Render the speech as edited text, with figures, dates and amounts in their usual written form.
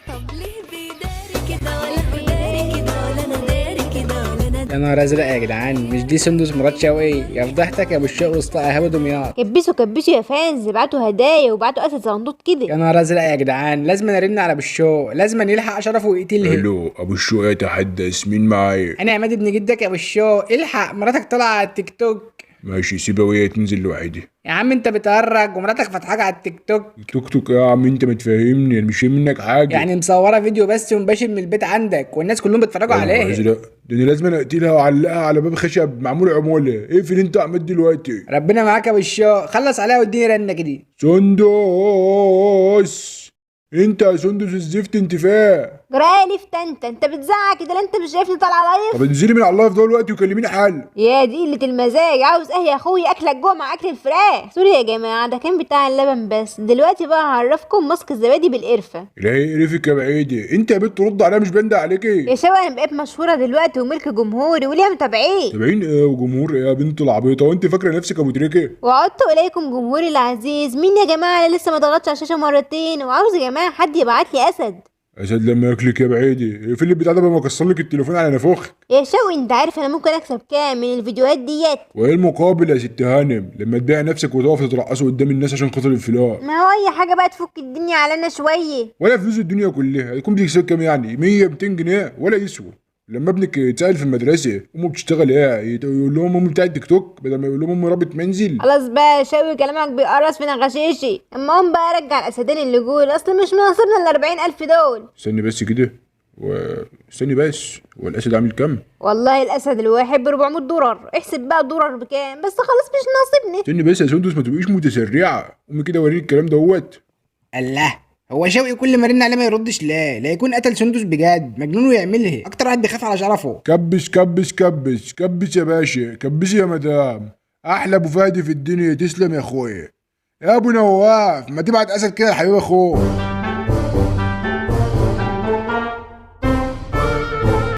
طب ليه بيداري كده ولا هو داري كده ولا انا داري كده ولا انا يا نهار ازرق يا جدعان، مش دي سندس مرات شوقي؟ يا فضحتك يا ابو الشوق وسط قهوة دمياط. كبسوا كبسوا يا fans، ابعتوا هدايا وابعتوا اسد صندوق كده. يا نهار ازرق يا جدعان، لازم ارن على ابو الشوق، لازم يلحق شرفه ويقتلها. الو، ابو الشوق يتحدث، مين معايا؟ انا عماد ابن جدك يا ابو الشوق، الحق مراتك طالعه على التيك توك. ماشي، سيبها وهي تنزل لوحدها. يا عم انت بتهرج ومراتك فاتحاك على التيك توك. توك توك يا عم، انت ما تفهمني، انا مش فاهم منك حاجة. يعني مصوره فيديو بس ومباشر من البيت عندك والناس كلهم بيتفرجوا يا نهار عليها. ازرق، ده انا لازم اقتلها واعلقها على باب خشب معمول عمولة. اقفل انت يا عماد دلوقتي. ربنا معاك يا ابو الشوق، خلص عليها واديني رنه كده. سندس، انت يا سندس الزفت، انت فين؟ جرالي في تنت، انت بتزعق كده لا انت مش شايفني طالعه live؟ طب انزلي من على ال live ده دلوقتي وكلميني حل. يا دي قلة المزاج، عاوز ايه يا اخويا؟ اكلك جوه مع اكل الفراخ. sorry يا جماعة، ده كان بتاع اللبن بس. دلوقتي بقى هعرفكم ماسك الزبادي بالقرفه. الهي قرفك يا بعيدي، انت يا بنت ترد عليا مش بنده عليكي. يا شباب انا بقيت مشهورة دلوقتي وملك جمهوري وليا متابعين. تابعين ايه وجمهور ايه يا بنت العبيطه؟ وانت فاكره نفسك ابو تريكه؟ وعدت اليكم جمهوري العزيز. مين يا جماعة اللي لسه ما ضغطش على الشاشة مرتين؟ وعاوز يا جماعة حد يبعت لي اسد. اسد لما ياكلك يا بعيدي، اقفلي البتاع ده ما اكسر لك التليفون على نافوخك. يا شوقي انت عارف انا ممكن اكسب كام من الفيديوهات ديت؟ وايه المقابل يا ست هانم لما تبيع نفسك وتقف تترقصي قدام الناس عشان خاطر الفلوس؟ ما هو اي حاجة بقى تفك الدنيا علينا شوية. ولا فلوس الدنيا كلها هيكون بتكسب كام يعني؟ 100 200 جنيه ولا يسوى. لما ابنك يتسال في المدرسة امه بتشتغل ايه، يقول لهم امي بتاعت تيك توك بدل ما يقول لهم امي ربة منزل. خلاص بقى يا شوقي، كلامك بيقرص في نغشيشي. اما قوم بقى رجع الاسدين اللي جول، اصل مش ناقصنا ال 40000 دول. استني بس كده، استني بس، هو الاسد عامل كام؟ والله الاسد الواحد ب 400 دولار، احسب بقى دولار بكام، بس خلاص مش ناصبني. استني بس يا سندس، ما تبقيش متسرعه، قومي كده وريني الكلام دوت. الله، هو شوقي كل ما رن عليه ما يردش ليه؟ لا يكون قتل سندس بجد، مجنون ويعملها، اكتر واحد بيخاف على شرفه. كبس كبس كبس كبس يا باشا، كبس يا مدام، احلى ابو فادي في الدنيا، تسلم يا اخويا. يا ابو نواف ما تبعت اسد كده لحبيب اخوه.